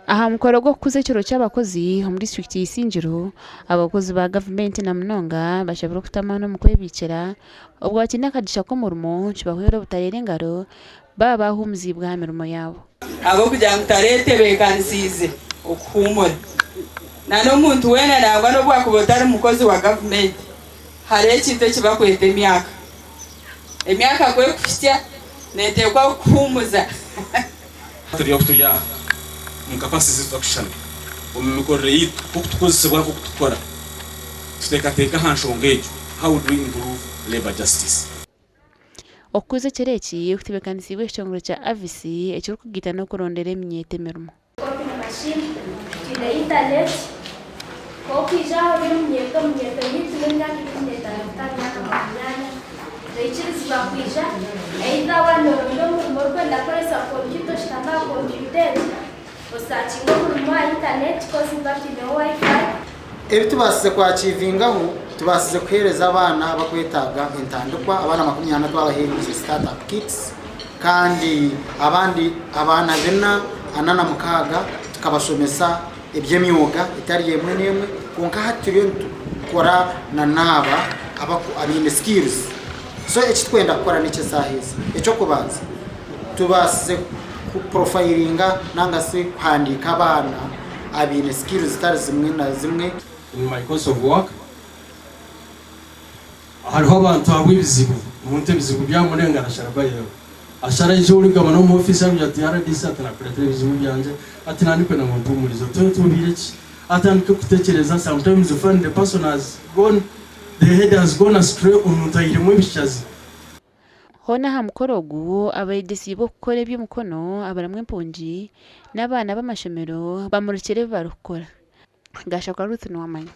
Aha mukoro gw'okukuza ekiro ky'abakozi omu disiturikiti ya Isingiro, abakozi ba gavumenti na munonga bashabirwe okuta amaani omu kwebiikira obwo bakiine akagisha k'omurimo kibahwere obutareera engaro baaba baahuumuziibwe aha mirimo yaabo. Ahabw'okugira ngu tareetebeekanisiize okuhuumura. Na n'omuntu weena nangwa n'obu wakuba otari mukozi wa gavumenti, hariho ekintu eki bakweta emyaka. Emyaka ku ekuhitsya, neeteekwa kukuhuumuza. Turi oku turi aha omu capacity zaitu tutakushushana, omu mikorere yaitu, nk'oku tukozesibwa, nk'oku tukora, tuteekateeke aha nshonga egyo, how do we improve labour justice? Okukuza ekiro eki kutebeekanisiibwe ekitongore kya AVIS ekirikugaita n'okurondera eminyeeto emirimo. Copying machine, twine internet, ku okwija aha ori omunyeeto, omunyeeto yaitu n'emyaka 15 kuta aha myaka 40, noikirizibwa kwija either waaba nooronda omurimo orikwenda kukoresa kompyuta oshutame aha kompyuta egyo, osaakinge omurimo aha internet coz nituba twineho wifi. Ebi tubaasize kwakiivingaho, tubaasize kuheereza abaana abakwetaaga entandikwa, abaana 40 twabaheereize start up kits kandi abandi abaana bina 46 tukabashomesa eby'emyoga etari emwe n'emwe kwonka hati turiyo nitukora na n'aba abaine skills. So eki turikwenda kukora n'eki eshaaha ezi, eky'okubanza tubaasize ku profilinga nanga shi kuhandiika abaana abaine skills zitari zimwe na zimwe. In my course of work, hariho abantu abu ebizibu, omuntu ebizibu byamurenga arashara bail. Ashara aija ori gabana omu office arugira ati RDC ati nakuretera ebizibu byangye ati nanye ndikwenda ngu ompumurize oti otubiire ki? Atandike kutekyereza sometimes you find the person has gone the head has gone astray omuntu aihiremu ebishazi. Hoona aha mukoro ogu, abeegyesiibwe okukora eby'emikono abarimu empungi n'abaana b'amashomero bamurikire ebi barikukora. Gashakwa Ruth Nuwamanya.